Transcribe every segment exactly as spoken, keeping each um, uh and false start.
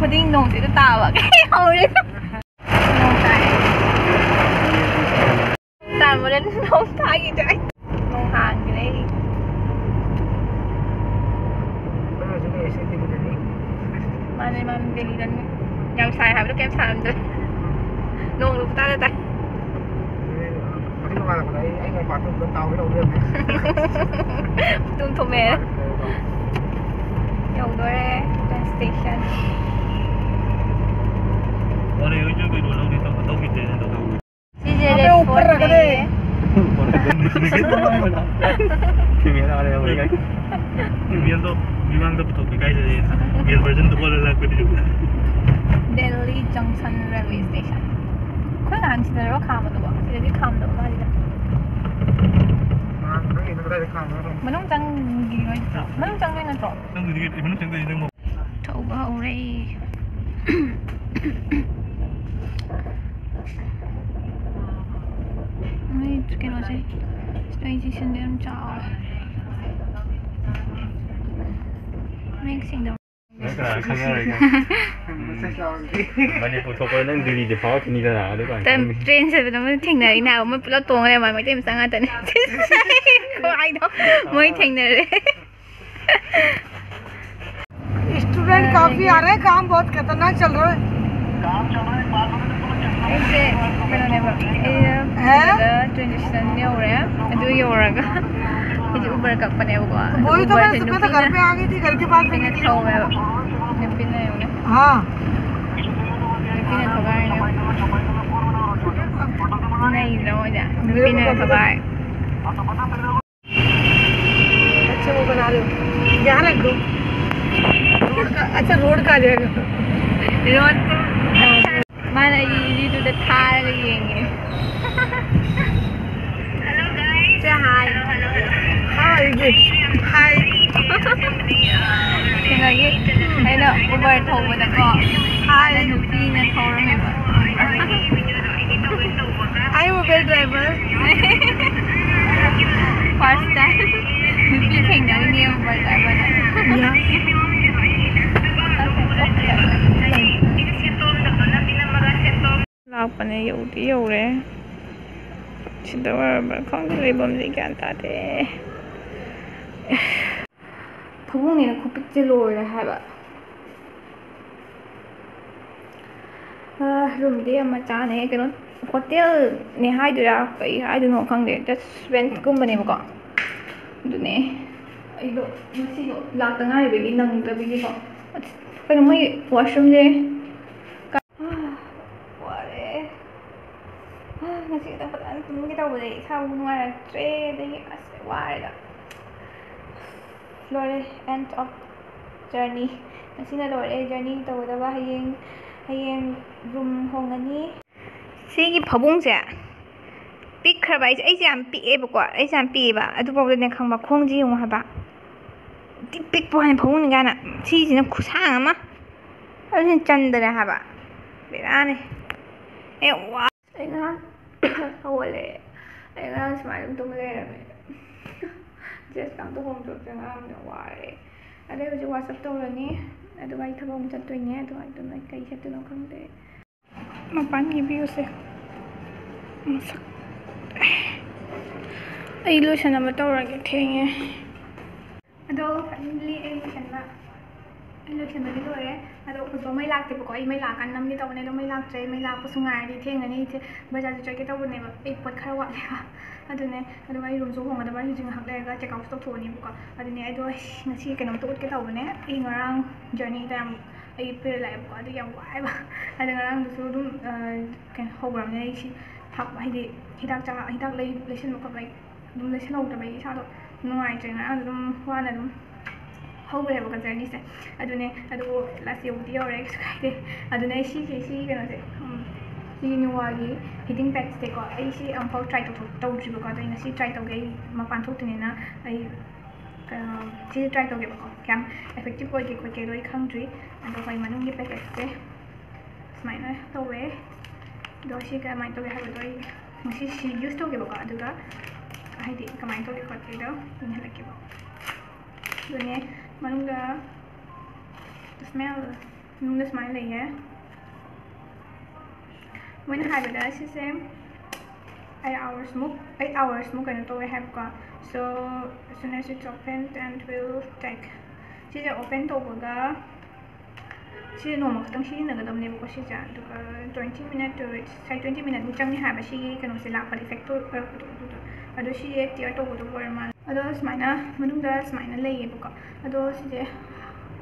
ꯈꯨꯗꯤꯡ ꯅꯣꯡꯁꯦ ꯑꯗꯨꯝ ꯇꯥꯕ꯫ ꯀꯩ ꯍꯧꯔꯦ? ꯅꯣꯡ ꯇꯥꯏ꯫ ꯇꯥꯔꯝꯕꯗ ꯅꯣꯡ ꯇꯥꯈꯤꯗ꯭ꯔꯦ꯫ ꯅꯣꯡ ꯍꯥꯡꯈ꯭ꯔꯦ꯫ ꯃꯥꯅꯦ, ꯃꯥꯅꯦ, ꯗꯦꯜꯂꯤꯗꯅꯦ꯫ ꯌꯥꯝ ꯁꯥꯏ ꯍꯥꯏꯕꯗꯣ ꯀꯩꯝ ꯁꯥꯔꯝꯗ꯭ꯔꯦ꯫ ꯅꯣꯡ ꯂꯨꯞ ꯇꯥꯔ ꯇꯥꯏ꯫ ꯃꯇꯨꯡ ꯊꯣꯝꯃꯦ꯫ ꯌꯧꯗꯣꯔꯦ train station꯫ ꯁꯤꯁꯦ ꯑꯕꯦ, ꯔꯦꯁ ꯎꯄꯔ ꯀꯣꯔꯁꯅꯦ꯫ ꯔꯈꯗꯦ꯫ ꯃꯤꯃꯦꯜꯗꯣ ꯃꯤꯃꯥꯡꯗ ꯄꯨꯊꯣꯛꯀꯦ ꯀꯥꯏꯗꯗꯤ ꯃꯦꯜ ꯚꯔꯖꯟꯗꯣ ꯑꯣꯜꯂ ꯂꯥꯛꯄꯗꯤ꯫ ꯗꯦꯜꯂꯤ ꯖꯪꯁꯟ ꯔꯦꯜꯋꯦ ꯁ꯭ꯇꯦꯁꯟ꯫ ꯑꯩꯈꯣꯏ ꯅꯍꯥꯟ ꯁꯤꯗꯔꯣ ꯈꯥꯝꯕꯗꯨꯕꯣ? ꯁꯤꯗꯗꯤ ꯈꯥꯝꯗꯕ ꯃꯥꯜꯂꯤꯗ꯫ ꯃꯅꯨꯡ ꯆꯪꯈꯤꯔꯣꯏꯗ꯭ꯔꯣ? ꯃꯅꯨꯡ ꯆꯪꯗꯣꯏ ꯅꯠꯇ꯭ꯔꯣ? ꯅꯪꯗꯨꯗꯤ ꯃꯅꯨꯡ ꯆꯪꯗꯣꯏꯗꯤ ꯅꯪ ꯊꯧꯕ ꯍꯧꯔꯦ꯫ ꯃꯣꯏ ꯀꯩꯅꯣꯁꯦ, train station ꯁꯦ ꯌꯥꯝ ꯆꯥꯎꯋꯦ꯫ ꯃꯌꯦꯛ ꯁꯦꯡꯗꯕ꯫ ꯅꯪ ꯀꯅꯥ ꯈꯪꯅꯔꯣꯏꯅꯣ? ꯃꯅꯤꯄꯨꯔ ꯊꯣꯛꯄꯗ ꯅꯪ ꯗꯤꯜꯂꯤꯗꯤ ꯐꯥꯎꯔꯛꯈꯤꯅꯤꯗꯅ, ꯑꯗꯨꯀꯥꯟꯗ ꯇꯝ-, train ꯆꯠꯄꯗ ꯃꯣꯏ ꯊꯦꯡꯅꯔꯤꯅꯦ ꯍꯥꯏꯕ, ꯃꯣꯏ ꯄꯨꯂꯞ ꯇꯣꯡꯉ ꯂꯩꯔꯝꯕ ꯃꯩꯇꯩ ꯃꯆꯥ ꯉꯥꯛꯇꯅꯦ꯫ ꯈ꯭ꯋꯥꯏꯗꯣ ꯃꯣꯏ ꯊꯦꯡꯅꯔꯦ꯫ Student काफी आ रहे हैं, काम बहुत खतरनाक चल रहा है। ꯑꯩꯁꯦ ꯀꯩꯅꯣꯅꯦꯕ, ꯑꯩ ꯍꯥ? ꯁꯤꯗ train station ꯌꯧꯔꯦ꯫ ꯑꯗꯨ ꯌꯧꯔꯒ ꯑꯩꯁꯦ Uber ꯀꯛꯄꯅꯦꯕꯀꯣ꯫ ꯑꯗꯣ वही तो मैं Uber ꯁꯦ सुबह तो घर ꯅꯨꯄꯤꯅ, पे आ गई थी, घर के पास भी ꯅꯨꯄꯤꯅ निकली। ꯊꯧꯋꯦꯕ꯫ ꯅꯨꯄꯤꯅ ꯌꯦꯡꯉꯨꯅꯦ꯫ हाँ। ꯅꯨꯄꯤꯅ ꯊꯧꯒꯥꯏꯔꯤꯅꯦ꯫ ꯅꯩꯗ꯭ꯔꯣ ꯃꯣꯏꯗꯤ? मेरे को ꯅꯨꯄꯤꯅ कैसे ꯊꯧꯒꯥꯏ꯫ अच्छा, वो बना रहे हो, यहाँ रख दो। रोड का, अच्छा, रोड का आ जाएगा। रोड तो, हाँ। ꯃꯥꯅ ꯑꯩ YouTube ꯗ ꯊꯥꯔꯒ ꯌꯦꯡꯉꯦ꯫ Say hi. Hi, hi. ꯀꯩꯅꯣꯒꯤ, ꯑꯩꯅ Uber ꯊꯧꯕꯗꯀꯣ, hi. ꯅꯨꯄꯤꯅ ꯊꯧꯔꯝꯃꯦꯕ꯫ I am Uber driver. First time ꯅꯨꯄꯤ ꯊꯦꯡꯅꯔꯤꯅꯦ Uber driver ꯗ꯫ Yeah. ꯂꯥꯛꯄꯅꯦ, ꯌꯧꯗꯤ ꯌꯧꯔꯦ꯫ ꯁꯤꯗ ꯑꯣꯏꯔꯕ꯭ꯔꯥ ꯈꯪꯗꯦ, ꯂꯩꯐꯝꯁꯦ ꯒ꯭ꯌꯥꯟ ꯇꯥꯗꯦ꯫ ꯐꯃꯨꯡꯅꯦꯅ ꯈꯨꯄꯤꯛꯁꯦ ꯂꯣꯏꯔꯦ ꯍꯥꯏꯕ꯫ ꯑꯥ, ꯔꯨꯝꯗꯤ ꯌꯥꯝ ꯃꯆꯥꯅꯦ, ꯀꯩꯅꯣ, ꯍꯣꯇꯦꯜꯅꯦ ꯍꯥꯏꯗꯣꯏꯔꯥ ꯀꯩ ꯍꯥꯏꯗꯣꯏꯅꯣ ꯈꯪꯗꯦ, ꯖꯁ ꯔꯦꯟꯠꯀꯨꯝꯕꯅꯦꯕꯀꯣ꯫ ꯑꯗꯨꯅꯦ ꯑꯩꯗꯣ ꯉꯁꯤꯗꯣ ꯂꯥꯛꯇ ꯉꯥꯏꯔꯤꯕꯒꯤ ꯅꯪꯗꯕꯒꯤꯀꯣ꯫ ꯑꯁ, ꯀꯩꯅꯣ, ꯃꯣꯏ ꯋꯥꯁꯔꯨꯝꯁꯦ ꯀ-, ꯑꯥ, ꯋꯥꯔꯦ꯫ ꯑꯥ, ꯉꯁꯤ ꯈꯤꯇꯪ ꯐꯖꯅ ꯇꯨꯝꯒꯦ ꯇꯧꯕꯗꯩ ꯏꯁꯥꯕꯨ ꯅꯨꯡꯉꯥꯏꯔꯛꯇ꯭ꯔꯦ, ꯑꯗꯒꯤ ꯑꯁ ꯋꯥꯔꯦꯗ꯫ ꯂꯣꯏꯔꯦ, end of journey꯫ ꯉꯁꯤꯅ ꯂꯣꯏꯔꯦ journey ꯇꯧꯒꯗꯕ꯫ ꯍꯌꯦꯡ, ꯍꯌꯦꯡ ꯔꯨꯝ ꯍꯣꯡꯉꯅꯤ꯫ ꯁꯤꯒꯤ ꯐꯃꯨꯡꯁꯦ ꯄꯤꯛꯈ꯭ꯔꯕ, ꯑꯩꯁꯦ, ꯑꯩꯁꯦ ꯌꯥꯝ ꯄꯤꯛꯑꯦꯕꯀꯣ, ꯑꯩꯁꯦ ꯌꯥꯝ ꯄꯤꯛꯑꯦꯕ, ꯑꯗꯨꯐꯥꯎꯗꯅꯦ ꯈꯪꯕ, ꯈꯣꯡꯁꯦ ꯌꯦꯡꯉꯨ ꯍꯥꯏꯕ, ꯄꯤꯛ ꯄꯤꯛꯄ ꯋꯥꯅꯤ ꯐꯃꯨꯡꯅꯤ ꯀꯥꯏꯅ꯫ ꯁꯤꯁꯤꯅ ꯈꯨꯁꯥꯡ ꯑꯃ, ꯑꯗꯨꯅ ꯆꯟꯗꯔꯦ ꯍꯥꯏꯕ, ꯕꯦꯔꯥꯅꯤ꯫ ꯑꯦ ꯋꯥ꯫ ꯑꯩ ꯉꯔꯥꯡ ꯍꯧꯒꯠꯂꯛꯑꯦ꯫ ꯑꯩ ꯉꯔꯥꯡ ꯁꯨꯃꯥꯏꯅ ꯑꯗꯨꯝ ꯇꯨꯝꯃ ꯂꯩꯔꯝꯃꯦ꯫ ꯗ꯭ꯔꯦꯁꯀ ꯑꯝꯇ ꯍꯣꯡꯗꯣꯛꯇ꯭ꯔꯦ, ꯉꯔꯥꯡꯗꯤ ꯌꯥꯝ ꯋꯥꯔꯦ꯫ ꯑꯗꯩ ꯍꯧꯖꯤꯛ ꯋꯥꯁ ꯑꯞ ꯇꯧꯔꯅꯤ, ꯑꯗꯨꯒ ꯑꯩ ꯊꯕꯛ ꯑꯃꯨꯛ ꯆꯠꯇꯣꯏꯅꯦ꯫ ꯑꯗꯨꯒ ꯑꯗꯨꯝ ꯑꯩ ꯀꯩ ꯁꯦꯠꯇꯣꯏꯅꯣ ꯈꯪꯗꯦ꯫ ꯃꯄꯥꯟꯒꯤ ꯚ꯭ꯌꯨꯁꯦ ꯃꯁꯛ꯫ ꯑꯩ ꯂꯣꯏꯁꯟꯅꯕ ꯇꯧꯔꯒꯦ, ꯊꯦꯡꯉꯦ꯫ ꯑꯗꯣ finally ꯑꯩ ꯂꯣꯏꯁꯟꯕ, ꯑꯩ ꯂꯣꯏꯁꯟꯕꯗꯤ ꯂꯣꯏꯔꯦ꯫ ꯑꯗꯣ ꯍꯧꯖꯤꯛꯐꯥꯎ ꯃꯩ ꯂꯥꯛꯇꯦꯕꯀꯣ꯫ ꯑꯩ ꯃꯩ ꯂꯥꯛꯀꯥꯟꯗ ꯅꯝꯒꯦ ꯇꯧꯕꯅꯦ, ꯑꯗꯣ ꯃꯩ ꯂꯥꯛꯇ꯭ꯔꯦ꯫ ꯃꯩ ꯂꯥꯛꯄꯁꯨ ꯉꯥꯏꯔꯗꯤ ꯊꯦꯡꯉꯅꯤ꯫ ꯏꯆꯦ ꯕꯖꯥꯔꯁꯨ ꯆꯠꯀꯦ ꯇꯧꯕꯅꯦꯕ, ꯑꯩ ꯄꯣꯠ ꯈꯔ ꯋꯥꯠꯂꯦꯕ꯫ ꯑꯗꯨꯅꯦ, ꯑꯗꯨꯒ ꯑꯩ ꯔꯨꯝꯁꯨ ꯍꯣꯡꯒꯗꯕ, ꯑꯩ ꯍꯧꯖꯤꯛ ꯉꯥꯏꯍꯥꯛ ꯂꯩꯔꯒ ꯆꯦꯛ ꯑꯥꯎꯠꯁꯨ ꯇꯧꯊꯣꯛꯑꯅꯤꯕꯀꯣ꯫ ꯑꯗꯨꯅꯦ, ꯑꯩꯗꯣ ꯉꯁꯤ ꯀꯩꯅꯣꯝꯇ ꯎꯠꯀꯦ ꯇꯧꯕꯅꯦ꯫ ꯑꯩ ꯉꯔꯥꯡ ꯖꯔꯅꯤꯗ ꯌꯥꯝ, ꯑꯩ ꯄꯦꯔꯦꯠ ꯂꯥꯛꯑꯦꯕꯀꯣ, ꯑꯗꯨꯒꯤ ꯌꯥꯝ ꯋꯥꯏꯑꯦꯕ꯫ ꯑꯗꯣ ꯉꯔꯥꯡꯗꯨꯁꯨ ꯑꯗꯨꯝ, ꯑ, ꯀꯩꯅꯣ ꯍꯧꯈ꯭ꯔꯕꯅꯦ ꯑꯩ ꯁꯤ ꯊꯛ-, ꯍꯥꯏꯗꯤ ꯍꯤꯗꯥꯛ ꯆꯥ-, ꯍꯤꯗꯥꯛ ꯂꯩ-, ꯂꯩꯁꯟꯕ ꯈꯣꯠꯄ ꯑꯗꯨꯝ ꯂꯩꯁꯜꯍꯧꯗꯕꯒꯤ ꯏꯁꯥꯗꯣ ꯅꯨꯡꯉꯥꯏꯇ꯭ꯔꯦ꯫ ꯉꯔꯥꯡ ꯑꯗꯨꯝ ꯋꯥꯅ ꯑꯗꯨꯝ ꯍꯧꯈ꯭ꯔꯦꯕꯀꯣ ꯖꯔꯅꯤꯁꯦ꯫ ꯑꯗꯨꯅꯦ, ꯑꯗꯨꯕꯨ ꯂꯥꯁ ꯌꯧꯕꯗꯤ ꯌꯧꯔꯦ, ꯀꯩꯁꯨ ꯀꯥꯏꯗꯦ꯫ ꯑꯗꯨꯅꯦ ꯑꯩ ꯁꯤꯁꯦ, ꯁꯤꯒꯤ ꯀꯩꯅꯣꯁꯦ, ꯎꯝ, ꯁꯤꯒꯤ ꯅꯤꯋꯥꯒꯤ ꯍꯤꯇꯤꯡ ꯄꯦꯗꯁꯦꯀꯣ, ꯑꯩ ꯁꯤ ꯑꯃꯨꯛꯐꯥꯎ ꯇ꯭ꯔꯥꯏ ꯇꯧꯊꯣꯛ-, ꯇꯧꯗ꯭ꯔꯤꯕꯀꯣ꯫ ꯑꯗꯣ ꯑꯩ ꯉꯁꯤ ꯇ꯭ꯔꯥꯏ ꯇꯧꯒꯦ, ꯑꯩ ꯃꯄꯥꯟ ꯊꯣꯛꯇ꯭ꯔꯤꯉꯩꯅ ꯑꯩ, ꯑ, ꯁꯤꯁꯦ ꯇ꯭ꯔꯥꯏ ꯇꯧꯒꯦꯕꯀꯣ, ꯀꯌꯥꯝ ꯏꯐꯦꯛꯇꯤꯞ ꯑꯣꯏꯒꯦ ꯈꯣꯠꯀꯦꯗꯣ ꯑꯩ ꯈꯪꯗ꯭ꯔꯤ꯫ ꯑꯗꯣ ꯑꯩꯈꯣꯏ ꯃꯅꯨꯡꯒꯤ ꯄꯦꯀꯦꯠꯁꯦ ꯁꯨꯃꯥꯏꯅ ꯇꯧꯋꯦ꯫ ꯑꯗꯣ ꯁꯤ ꯀꯃꯥꯏꯅ ꯇꯧꯒꯦ ꯍꯥꯏꯕꯗꯣ ꯑꯩ ꯉꯁꯤ ꯁꯤ ꯌꯨꯁ ꯇꯧꯒꯦꯕꯀꯣ, ꯑꯗꯨꯒ ꯍꯥꯏꯗꯤ ꯀꯃꯥꯏꯅ ꯇꯧꯒꯦ ꯈꯣꯠꯀꯦꯗꯣ ꯌꯦꯡꯍꯜꯂꯛꯀꯦꯕ꯫ ꯑꯗꯨꯅꯦ, ꯃꯅꯨꯡꯗ ꯁ꯭ꯃꯦꯜ, ꯃꯅꯨꯡꯗ ꯁꯨꯃꯥꯏꯅ ꯂꯩꯌꯦ꯫ ꯃꯣꯏꯅ ꯍꯥꯏꯕꯗ ꯁꯤꯁꯦ eight hours ꯃꯨꯛ, eight hours ꯃꯨꯛ ꯀꯩꯅꯣ ꯇꯧꯋꯦ ꯍꯥꯏꯕꯀꯣ꯫ So, as soon as it's opened and will take, ꯁꯤꯁꯦ open ꯇꯧꯕꯒ ꯁꯤꯁꯦ ꯅꯣꯡꯃ ꯈꯛꯇꯪ ꯁꯤꯖꯤꯟꯅꯒꯗꯕꯅꯦꯕꯀꯣ ꯁꯤꯁꯦ꯫ ꯑꯗꯨꯒ twenty minute to reach, ꯉꯁꯥꯏ twenty minute ꯃꯨꯛ ꯆꯪꯅꯤ ꯍꯥꯏꯕ ꯁꯤꯒꯤ ꯀꯩꯅꯣꯁꯦ ꯂꯥꯛꯄꯗ, effect ꯇꯧꯔꯛꯄꯗꯣ ꯑꯗꯨꯗꯣ꯫ ꯑꯗꯣ ꯁꯤꯁꯦ tear ꯇꯧꯒꯗꯕ ꯑꯣꯏꯔ ꯃꯥꯜꯂꯦ꯫ ꯑꯗꯣ ꯁꯨꯃꯥꯏꯅ ꯃꯅꯨꯡꯗ ꯁꯨꯃꯥꯏꯅ ꯂꯩꯌꯦꯕꯀꯣ꯫ ꯑꯗꯣ ꯁꯤꯁꯦ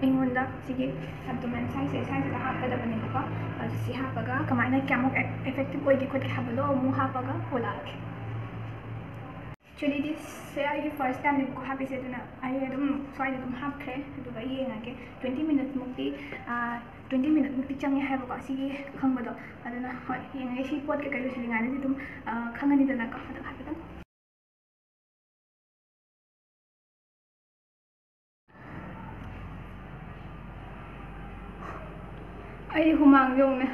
ꯑꯩꯉꯣꯟꯗ ꯁꯤꯒꯤ abdomen size ꯁꯦ size ꯁꯤꯗ ꯍꯥꯞꯀꯗꯕꯅꯦꯕꯀꯣ꯫ ꯑꯗꯣ ꯁꯤ ꯍꯥꯞꯄꯒ ꯀꯃꯥꯏꯅ ꯀꯌꯥꯃꯨꯛ effective ꯑꯣꯏꯒꯦ ꯈꯣꯠꯀꯦ ꯍꯥꯏꯕꯗꯣ ꯑꯃꯨꯛ ꯍꯥꯞꯄꯒ ꯎꯠꯂꯛꯑꯒꯦ꯫ Actually, this ꯁꯦ ꯑꯩꯒꯤ first time ꯅꯦꯕꯀꯣ ꯍꯥꯞꯄꯤꯁꯦ, ꯑꯗꯨꯅ ꯑꯩ ꯑꯗꯨꯝ ꯁ꯭ꯋꯥꯏꯗ ꯑꯗꯨꯝ ꯍꯥꯞꯈ꯭ꯔꯦ꯫ ꯑꯗꯨꯒ ꯌꯦꯡꯉꯒꯦ, twenty minute ꯃꯨꯛꯇꯤ, twenty minute ꯃꯨꯛꯇꯤ ꯆꯪꯉꯦ ꯍꯥꯏꯕꯀꯣ ꯁꯤꯒꯤ ꯈꯪꯕꯗꯣ꯫ ꯑꯗꯨꯅ ꯍꯣꯏ, ꯌꯦꯡꯉꯒꯦ꯫ ꯁꯤ ꯄꯣꯠ ꯀꯩꯀꯩ ꯂꯣꯏꯁꯤꯜꯂꯤꯉꯩꯗꯗꯤ ꯑꯗꯨꯝ, ꯑ, ꯈꯪꯉꯅꯤꯗꯅꯀꯣ꯫ ꯑꯗꯣ ꯍꯥꯏꯐꯦꯠꯇꯪ ꯑꯩ ꯍꯨꯃꯥꯡ ꯌꯦꯡꯉꯨꯅꯦ꯫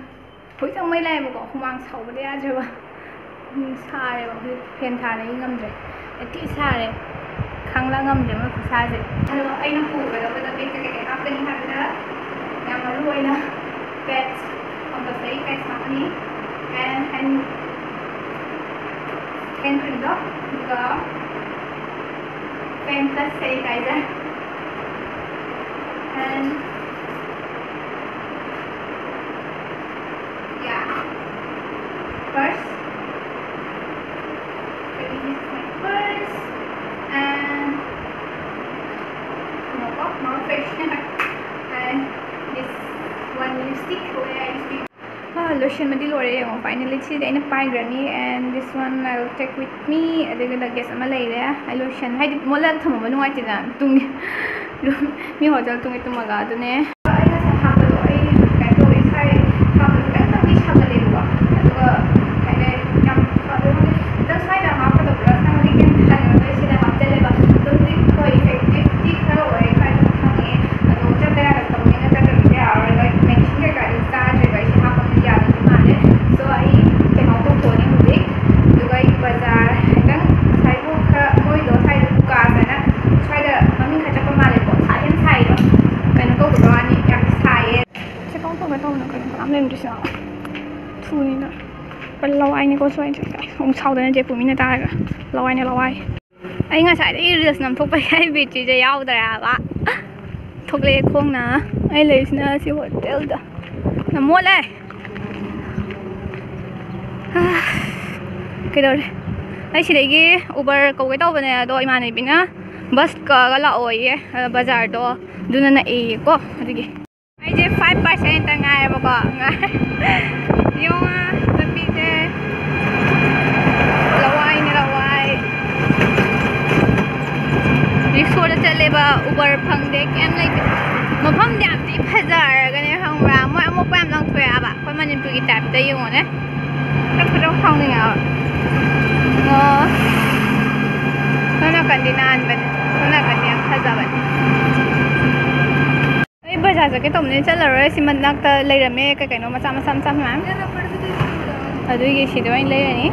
ꯍꯧꯖꯤꯛꯇꯪ ꯃꯩ ꯂꯥꯛꯑꯦꯕꯀꯣ, ꯍꯨꯃꯥꯡ ꯁꯧꯕꯗ ꯌꯥꯗ꯭ꯔꯦꯕ꯫ ꯎꯝ, ꯁꯥꯔꯦꯕ꯫ ꯍꯧꯖꯤꯛ fan ꯊꯥꯔꯦ, ꯑꯩ ꯉꯝꯗ꯭ꯔꯦ꯫ ꯑꯩ ꯊꯤ ꯁꯥꯔꯦ꯫ ꯈꯥꯡꯂꯥꯛ ꯉꯝꯗ꯭ꯔꯦ ꯃꯣꯏ ꯈꯨꯠꯁꯥꯁꯦ꯫ ꯑꯗꯣ ꯑꯩꯅ ꯄꯨꯒꯗꯕꯗ ꯕꯦꯒꯇ ꯀꯩꯀꯩ ꯍꯥꯞꯀꯅꯤ ꯍꯥꯏꯕꯗ, ꯌꯥꯝ ꯃꯔꯨ ꯑꯣꯏꯅ pads, compulsory pads ꯍꯥꯞꯀꯅꯤ, and hand, hand creamꯗꯣ, ꯑꯗꯨꯒ fan plus sanitizer, and yeah, purse. This is my purse and ꯉꯥꯏꯈꯣꯀꯣ, mouth freshener and this one lipstick where I used to use. ꯑꯥ, ꯂꯣꯏꯁꯤꯟꯕꯗꯤ ꯂꯣꯏꯔꯦ꯫ ꯌꯦꯡꯉꯣ, finally ꯁꯤꯗꯤ ꯑꯩꯅ ꯄꯥꯏꯈ꯭ꯔꯅꯤ, and this one I will take with me. ꯑꯗꯨꯒ luggage ꯑꯃ ꯂꯩꯔꯦ꯫ ꯑꯩ ꯂꯣꯏꯁꯟ, ꯍꯥꯏꯗꯤ ꯃꯣꯠꯂꯒ ꯊꯝꯃꯝꯕ ꯅꯨꯡꯉꯥꯏꯇꯦꯗꯅ, ꯇꯨꯡꯒꯤ ꯃꯤ hotel ꯇꯨꯡꯒꯤ ꯇꯨꯝꯃꯒ꯫ ꯑꯗꯨꯅꯦ ꯑꯩ ꯉꯁꯥꯏ ꯍꯥꯞꯄꯗꯣ, ꯑꯩ ꯀꯩꯅꯣ ꯇꯧꯋꯦ, ꯏꯁꯥ ꯍꯥꯞꯄꯗꯣ ꯈꯤꯇꯪ ꯈꯤꯇꯪꯗꯤ ꯁꯥꯒꯠꯂꯦꯕꯀꯣ꯫ ꯑꯗꯨꯒ ꯀꯩ ꯍꯥꯏꯇꯥꯔꯦ, ꯌꯥꯝ ꯐꯕ ꯈꯪꯗꯦ꯫ ꯈꯤꯇꯪ ꯁ꯭ꯋꯥꯏꯗ ꯍꯥꯞꯀꯗꯕꯗꯣ ꯈꯤꯇꯪ ꯍꯦꯟꯅ ꯍꯥꯞꯆꯜꯂꯦꯕ꯫ ꯑꯗꯨꯝꯗꯤ ꯍꯣꯏ, effectiveꯗꯤ ꯈꯔ ꯑꯣꯏꯔꯦ, ꯈꯔ ꯑꯗꯨꯝ ꯈꯪꯉꯦ꯫ ꯑꯗꯣ ꯆꯠꯇ ꯌꯥꯗꯕ ꯊꯕꯛꯅꯤꯅ ꯆꯠꯇꯕꯗꯤ ꯌꯥꯔꯔꯣꯏ꯫ Medicine ꯀꯩꯀꯥꯗꯤ ꯆꯥꯗ꯭ꯔꯦꯕ ꯑꯩꯁꯦ, ꯍꯥꯞꯄꯗꯤ ꯌꯥꯗꯧꯗꯤ ꯃꯥꯜꯂꯦ꯫ So ꯑꯩ ꯀꯩꯅꯣ ꯇꯧꯊꯣꯛꯑꯅꯤ ꯍꯧꯖꯤꯛ꯫ ꯑꯗꯨꯒ ꯑꯩ ꯕꯖꯥꯔ ꯈꯤꯇꯪ ꯉꯁꯥꯏꯕꯨ ꯈꯔ ꯃꯣꯏꯗꯣ ꯁ꯭ꯋꯥꯏꯗ ꯗꯨꯀꯥꯟ ꯍꯥꯏꯅ ꯁ꯭ꯋꯥꯏꯗ ꯃꯃꯤꯡ ꯈꯔ ꯆꯠꯄ ꯃꯥꯜꯂꯦꯀꯣ꯫ ꯁꯥ ꯌꯥꯝ ꯁꯥꯏꯌꯦꯕ꯫ ꯀꯩꯅꯣ ꯇꯧꯕꯗꯣ ꯋꯥꯅꯤ, ꯌꯥꯝ ꯁꯥꯏꯌꯦ꯫ Check out ꯇꯧꯒꯦ ꯇꯧꯕꯅꯦ, ꯀꯩꯅꯣ ꯀꯅꯥꯝ ꯂꯩꯔꯝꯗ꯭ꯔꯤꯁꯤꯅ꯫ ꯁꯨꯅꯤꯅ꯫ ꯂꯋꯥꯏꯅꯤꯀꯣ ꯁ꯭ꯋꯥꯏꯁꯦ꯫ ꯑꯃꯨꯛ ꯁꯥꯎꯗꯅ ꯆꯦ ꯄꯨꯃꯤꯅ ꯇꯥꯔꯒ꯫ ꯂꯋꯥꯏꯅꯦ, ꯂꯋꯥꯏ꯫ ꯑꯩ ꯉꯁꯥꯏꯗꯒꯤ reels ꯅꯝꯊꯣꯛꯄꯒꯤ ꯑꯩ ꯕꯦꯇ꯭ꯔꯤꯁꯦ ꯌꯥꯎꯗ꯭ꯔꯦ ꯍꯥꯏꯕ꯫ ꯊꯣꯛꯂꯛꯑꯦ ꯈꯣꯡꯅ꯫ ꯑꯩ ꯂꯩꯔꯤꯁꯤꯅ ꯁꯤ ꯍꯣꯇꯦꯜꯗ꯫ ꯌꯥꯝ ꯃꯣꯠꯂꯦ꯫ ꯀꯩꯗꯧꯔꯦ? ꯑꯩ ꯁꯤꯗꯒꯤ Uber ꯀꯧꯒꯦ ꯇꯧꯕꯅꯦ, ꯑꯗꯣ ꯏꯃꯥꯟꯅꯕꯤꯅ bus ꯀꯛꯑꯒ ꯂꯥꯛꯑꯣꯌꯦ꯫ ꯑꯗꯣ ꯕꯖꯥꯔꯗꯣ ꯑꯗꯨꯅ ꯅꯛꯑꯦꯌꯦꯀꯣ, ꯑꯗꯨꯒꯤ꯫ ꯑꯩꯁꯦ five percent ꯉꯥꯏꯌꯦꯕꯀꯣ꯫ ꯉꯥꯏ-, ꯌꯦꯡꯉꯣ, ꯂꯝꯕꯤꯁꯦ ꯂꯋꯥꯏꯅꯦ, ꯂꯋꯥꯏ꯫ ꯔꯤꯛꯁꯣꯗ ꯆꯠꯂꯦꯕ, Uber ꯐꯪꯗꯦ, ꯀꯩꯝ ꯂꯩꯇꯦ꯫ ꯃꯐꯝꯗꯤ ꯌꯥꯝ ꯊꯤ ꯐꯖꯔꯒꯅꯦ, ꯈꯪꯕ꯭ꯔꯥ? ꯃꯣꯏ ꯑꯃꯣꯠꯄ ꯌꯥꯝ ꯂꯪꯊꯣꯛꯑꯦ ꯍꯥꯏꯕ, ꯑꯩꯈꯣꯏ ꯃꯅꯤꯄꯨꯔꯒꯤ type ꯇ ꯌꯦꯡꯉꯣꯅꯦ꯫ ꯈꯤꯇꯪ ꯈꯤꯇꯪ ꯁꯥꯎꯅꯤꯡꯉꯦ ꯍꯥꯏꯕ꯫ ꯑꯣ꯫ ꯁꯣꯝ ꯅꯥꯀꯟꯗꯤ ꯅꯥꯟꯕꯅꯦ, ꯁꯣꯝ ꯅꯥꯀꯟꯗꯤ ꯌꯥꯝ ꯐꯖꯕꯅꯦ꯫ ꯑꯩ ꯕꯖꯥꯔ ꯆꯠꯀꯦ ꯇꯧꯕꯅꯦ, ꯆꯠꯂꯔꯣꯏ꯫ ꯁꯤ ꯃꯅꯥꯛꯇ ꯂꯩꯔꯝꯃꯦ ꯀꯩ ꯀꯩꯅꯣ ꯃꯆꯥ ꯃꯆꯥ ꯃꯆꯥ ꯃꯌꯥꯝ꯫ ꯑꯗꯨꯒꯤ ꯁꯤꯗ ꯑꯣꯏꯅ ꯂꯩꯔꯅꯤ꯫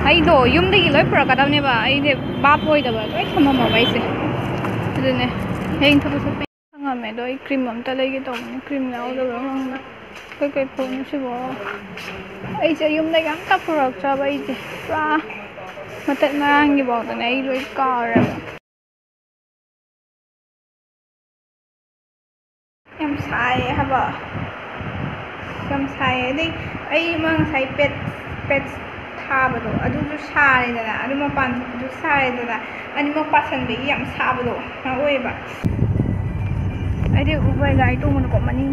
ꯑꯩꯗꯣ ꯌꯨꯝꯗꯒꯤ ꯂꯣꯏ ꯄꯨꯔꯛꯀꯗꯕꯅꯦꯕ, ꯑꯩꯗꯤ ꯚꯥꯞ ꯑꯣꯏꯗꯕ, ꯂꯣꯏ ꯊꯝꯃꯝꯃꯕ ꯑꯩꯁꯦ꯫ ꯑꯗꯨꯅꯦ ꯍꯌꯦꯡ ꯊꯕꯛ ꯆꯠꯄ ꯈꯪꯉꯝꯃꯦ꯫ ꯑꯗꯣ ꯑꯩ cream ꯑꯝꯇ ꯂꯩꯒꯦ ꯇꯧꯕꯅꯦ, cream ꯌꯥꯎꯗꯕ꯭ꯔꯥ ꯈꯪꯗꯦ꯫ ꯀꯩꯀꯩ ꯄꯣꯠꯅꯣ ꯁꯤꯕꯣ? ꯑꯩꯁꯦ ꯌꯨꯝꯗꯒꯤ ꯑꯝꯇ ꯄꯨꯔꯛꯇ꯭ꯔꯕ, ꯑꯩꯁꯦ ꯄꯨꯔꯥ ꯃꯇꯠ ꯃꯔꯥꯡꯒꯤ ꯐꯥꯎꯗꯅꯦ ꯑꯩ ꯂꯣꯏ ꯀꯥꯎꯔꯦꯕ꯫ ꯌꯥꯝ ꯁꯥꯏꯌꯦ ꯍꯥꯏꯕ, ꯌꯥꯝ ꯁꯥꯏꯌꯦ꯫ ꯑꯗꯩ ꯑꯩ ꯑꯃ ꯉꯁꯥꯏ pad, pad ꯊꯥꯕꯗꯣ ꯑꯗꯨꯁꯨ ꯁꯥꯔꯦꯗꯅ, ꯑꯗꯨ ꯃꯄꯥꯟ ꯊꯣꯛꯄꯗꯨꯁꯨ ꯁꯥꯔꯦꯗꯅ, ꯑꯅꯤꯃꯛ ꯄꯥꯁꯟꯕꯒꯤ ꯌꯥꯝ ꯁꯥꯕꯗꯣ ꯃꯌꯥꯝ ꯑꯣꯏꯌꯦꯕ꯫ ꯑꯩꯗꯤ Uber ꯒꯥꯔꯤ ꯇꯣꯡꯕꯗꯀꯣ ꯃꯅꯤꯡ